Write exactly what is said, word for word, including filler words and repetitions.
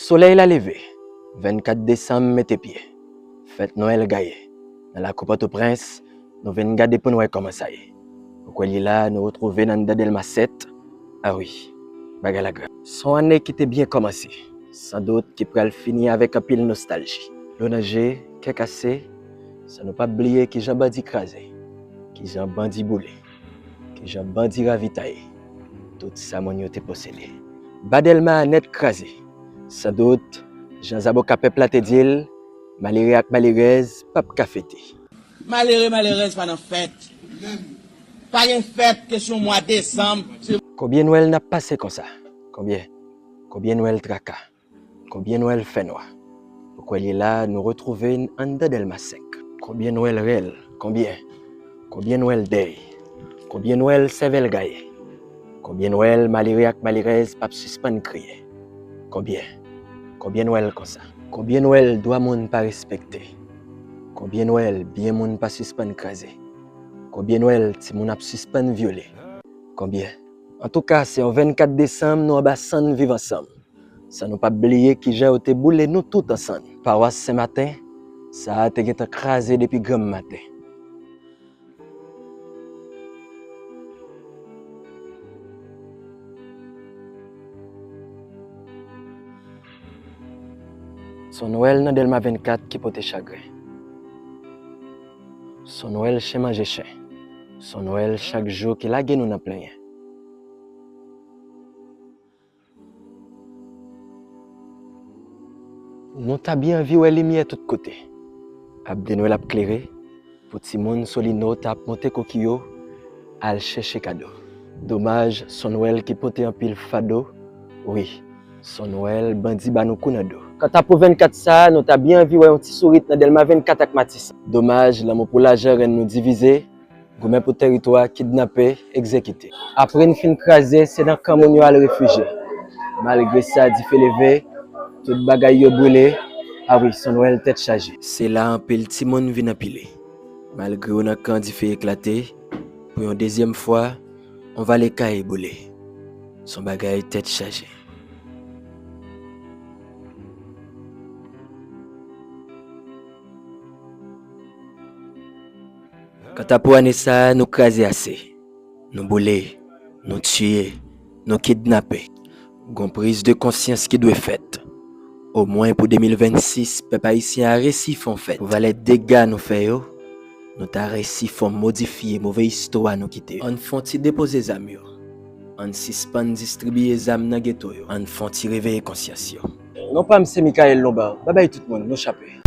Solèy la leve, vennkat desanm mete pye, fèt Nwèl gaye. Nan lakou Pòtoprens, nou vin gade pou n wè kòman sa ye. Ou kwè li la, nou retwouve n anndan Dèlma sèt. A wi, bagay la grav. S on ane ki te byen kòmanse, san dout ki pral fini avèk anpil nostalji. Dlo nan je, kè kase, san nou p ap bliye kijan bandi kraze, kijan bandi boule, kijan bandi ravitaye tout sa moun yo te posede. Ba Dèlma a nèt kraze. San dout, jan zaboka pèp la te di l, malere ak malerèz p ap ka fete. Malere, malerèz pa nan fèt. Pa gen fèt kesyon mwa desanm. Konbyen Nwèl n ap pase konsa? Konbyen? Konbyen Nwèl traka? Konbyen Nwèl fènwa? Ou kwè li la, nou retwouve n anndan Dèlma senk. Konbyen Nwèl rèl? Konbyen? Konbyen Nwèl dèy? Konbyen Nwèl sèvèl gaye? Konbyen Nwèl malere ak malerèz p ap sispann kriye? Konbyen? Konbyen Nwèl konsa? Konbyen Nwèl dwa moun pa respekte? Konbyen Nwèl byen moun pa sispann kraze? Konbyen Nwèl timoun ap sispann vyole? Konbyen? Antouka, se yon vennkat desanm nou anba sann Viv Ansanm, san nou p ap bliye kijan yo te boule nou tout an sann. Pawas Sen Maten sa a te gentan kraze depi granm maten. S on Nwèl nan Dèlma vennkat ki pote chagren. S on Nwèl chen manje chen. S on Nwèl chak jou ki lage nou nan plenyen. Nou ta byen anvi wè limyè tout kote. Ap de Nwèl ap klere, pou timoun Solino ta ap monte koki yo, al chèche kado. Domaj, s on Nwèl ki pote anpil fado. Wi, s on Nwèl bandi ba nou kou nan do. Kanta pou vennkat sa a, nou ta byen anvi wè yon ti sourit nan Dèlma vennkat ak Matisan. Domaj, lanmou pou lajan rann nou divize. Goumen pou tèritwa, kidnape, egzekite. Apre n fin kraze, se nan kan moun yo al refijye. Malgre sa, dife leve, tout bagay yo brile. A wi, s on Nwèl tèt chaje. Se la anpil timoun vin anpile. Malgre yo nan kan dife eklate, pou yon dezyèm fwa, on vale kay boule. S on bagay tèt chaje. Kanta pou ane sa a, nou kraze ase. Nou boule, nou tiye, nou kidnape. Gon priz de konsyans ki dwe fèt. Omwen pou de mil vennsis, pèp ayisyen a resi fè on fèt. Pou valè dega nou fè yo, nou ta resi fè on modifye move istwa nou kite yo. Ann fè on ti depoze zam yo. Ann sispann distribiye zam nan geto yo. Ann fè on ti reveye konsyans yo. Non pa m se Michael Lombard. Babay tout moun, nou chape.